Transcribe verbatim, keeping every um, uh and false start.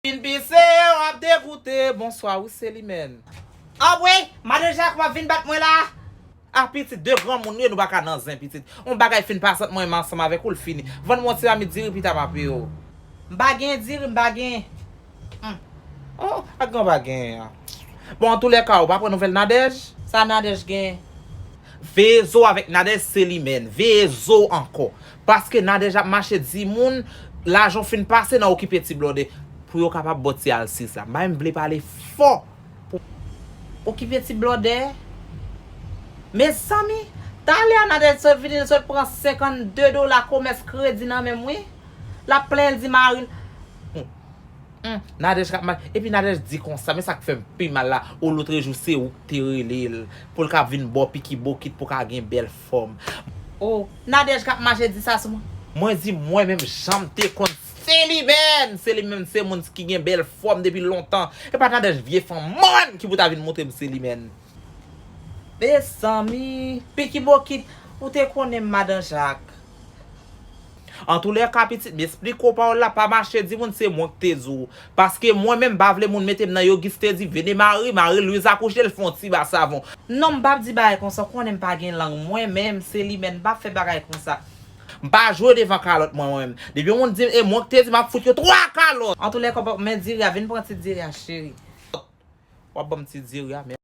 Vin pise, w ap degoute. Bonswa, wi, Selimèn. Anmwey, madan Jak, w ap vin bat mwen la? A pitit, de granmoun nou ye, nou pa ka nan zen, pitit. Yon bagay fin pase ant mwen menm ansanm avèk ou, l fini. Vann mwen yon ti mamit diri, pita m ap peye w. M pa gen diri, m pa gen. Hmm. Oh, ak gran pa gen an. Bon, antoulèka, ou pa pran nouvèl Nadège? Sa Nadège gen? Veye zo avèk Nadège, Selimèn. Veye zo ankò. Paske Nadège ap mache di moun, lajan w fin pase nan okipe ti blòdè. Pou yo kapab ba w ti alsis la. M pa menm vle pale fò. Pou okipe ti blòdè. Mezanmi, talè a Nadège sot vini, l sot pran senkannde dola komès kredi nan men m, wi. L ap plenyen, l di mari l. Hmm. Hmm. Nadège k ap mal. Epi Nadège di konsa, men sa k fè m pi mal la, o lotrejou se ou k te rele l, pou l ka vin ba w piki bokit pou w ka gen bèl fòm. Oh, Nadège k ap mache di sa sou mwen. Mwen di mwen menm jan m te konn Selimèn, Selimèn se moun ki gen bèl fòm depi lontan. E pa Nadège vye fanm mòn ki pou ta vin montre m Selimèn. Mezanmi, piki bokit, ou te konnen m madan Jak. Antoulèka, pitit, m esplike w pawòl la, pa mache di moun se mwen k te di w. Paske mwen menm, m pa vle moun mete m nan yo, Gis te di, vene mari, mari Lwiz akouche, l fè yon ti ba savon. Non, m p ap di bagay konsa, w konnen m pa gen lang. Mwen menm, Selimèn, m p ap fè bagay konsa. M pa jwe devan kalòt mwen, mwen menm. Depi yon moun di m, e mwen k te di, m ap fout yo twa kalòt. Antoulèka, men diri a, vin pran ti diri a, cheri. W ap ban m ti diri a, men.